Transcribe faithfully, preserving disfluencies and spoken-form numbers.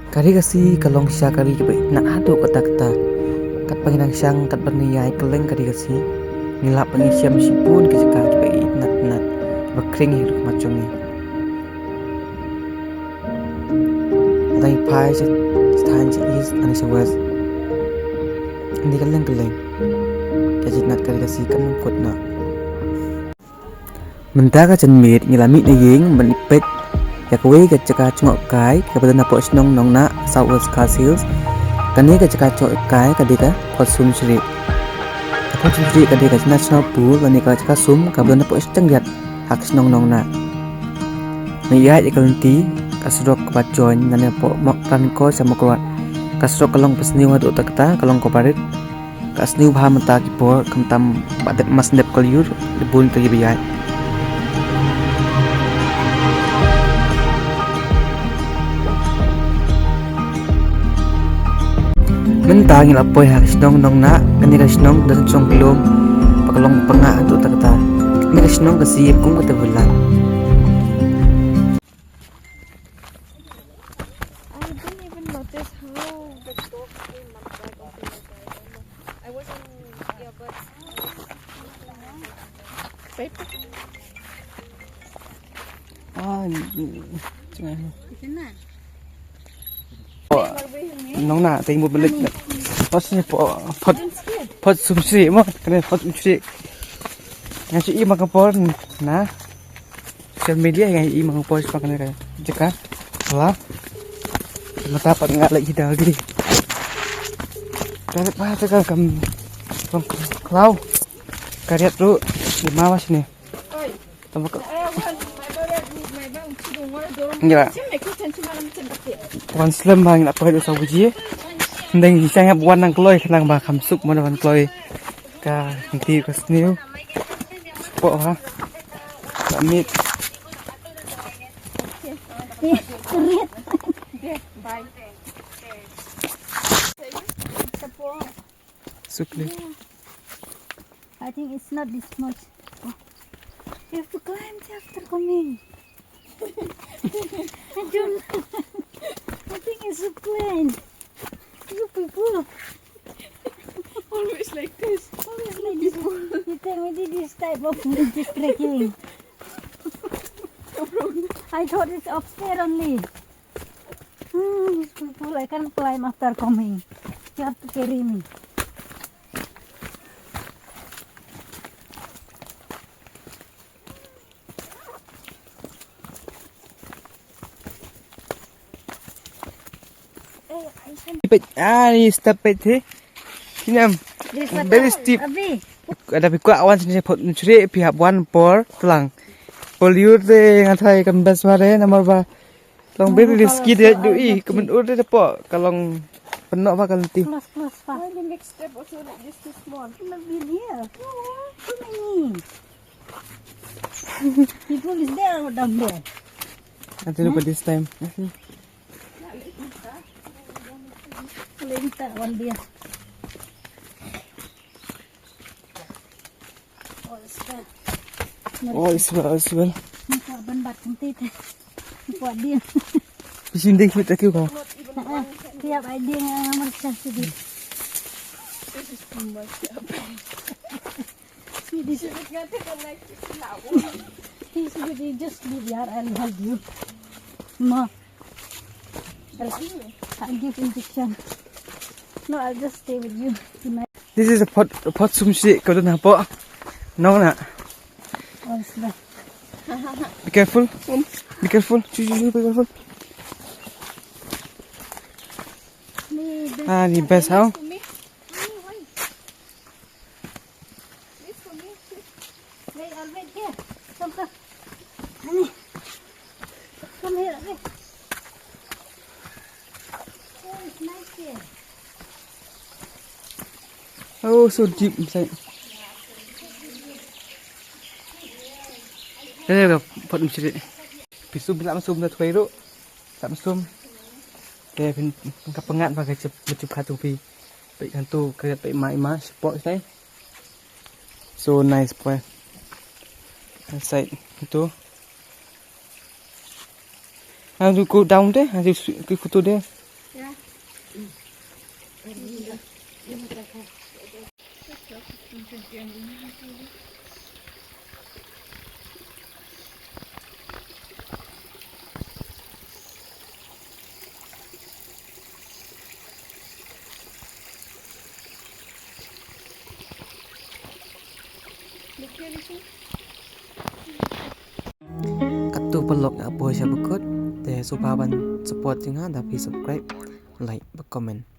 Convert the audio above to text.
Ka ri Khasi ka long shisha ka ri kaba itynnad haduh katta katta. Katba ngi nang shong, katba ngi ïaid kylleng ka ri Khasi, ngi lah ban ïashem shibun ki jaka kiba itynnad itynnad, kiba khring hi ruh ka mat jong ngi. Lada ngi phai sha thaiñ sha east lane sha west, ngi kylleng kylleng ka jingïaid ka ri Khasi kam kut noh. Mynta ka janmiet ngi la mih na ïing ban ïa peit ïa kawei ka jaka jngohkai kaba don hapoh shnong Nongnah, South West Khasi Hills. Kane ka jaka jngohkai ka dei ka Phot Sum Shrieh. Ka Phot Sum Shrieh ka dei ka National Pool lane ka jaka sum kaba don hapoh shiteng riat ha ka shnong Nongnah. Ngi ïaid ïa ka lynti ka surok kaba join lane hapoh Mawryngkneng sha Mawkyrwat. Ka surok ka long kaba sniew haduh katta katta, ka long kaba rit. Ka sniew bha mynta ki por, khamtam ba dep mas dep ka lyiur, dep bun ka ïa ba ïaid. Mynta ngi la poi ha ka shnong Nongnah, kane ka shnong ka don shnong ki lum, ba ka long ba nga haduh katta katta. Kane ka shnong ka siem kum ka table lang. I didn't even notice how the dog came up there. I wasn't, yeah, but I was. Ah, ni, ni, ni. Nongnah, teng bu belit. Pas ni po, Phot, Phot Sum Shrieh mo, kane Phot Sum Shrieh. Nga shu i ma ka por na. Social media nga i ma ka por sha kane ka jaka. Lah. Mynta pat nga leit hi da lade. Ka rit bha jaka kam, kam khlaw. Ka riat ruh, di ma bha shane. Tang ba ka, ngi la wan slem bha, ngi la poi haduh saw baje. Hynrei ngi shang hap wan nang kloi khnang ba kham suk mo ban kloi. Ka lynti ka sniew. Pok ha. Ka miet. Suk le. I think it's not this much. Oh. You have to climb after coming. I don't. I think it's a plane. You people. Always like this. Always like this. You tell me this type of this trekking. I thought it's upstairs only. Hmm, these people, I can't climb after coming. You have to carry me. Peit, ah, ni step peit hi. Sini am. Very steep. Abi. Ada phi kwah wan sini, Phot Sum Shrieh, phi hap wan por tlang. Por lyiur te nga tharai kam best bha re, namar ba long very risky de, du i ka mut ur de pok ka long pynnoh bha ka lynti. Close, close, fast. Why the next step also like this too small? Not been here. Too many. People is there or down there? I don't know about this time. Later, one day. Oh, it's well. Oh, it's well, it's well. Ni ka ban bat kong tete. Ni ka dia. Bisin dei kita kiu ka. Ah, ah. Tiap ai dia ngamar cah sidi. Sidi. He should just leave here, I'll help you. Ma. I'll give injection. No, I'll just stay with you tonight. This is a Phot, a Phot Sum Shrieh ka don hapoh Nongnah. Oh, it's bad. Be careful. Be careful. Chu, chu, chu, be careful. Ah, ni best, how? Hey, I'll wait here. Come, come. Honey. Come here, Abhi. Oh, it's nice here. Oh, so deep inside. Kane ka Phot Sum Shrieh. Phi sum, phi lah ban sum da thwei ruh. Lah ban sum. Te phin, phin ka pyngngad ba ka jyp, jyp khat jong phi. Peit hangtu ka riat peit ma i ma shapoh shatai. So nice boy. Inside hangtu. Hangtu go down there, hangtu ki photo there. Katto paralok ïa poi sha bakut, te sngewbha ban support jong nga da phi subscribe, like bad comment.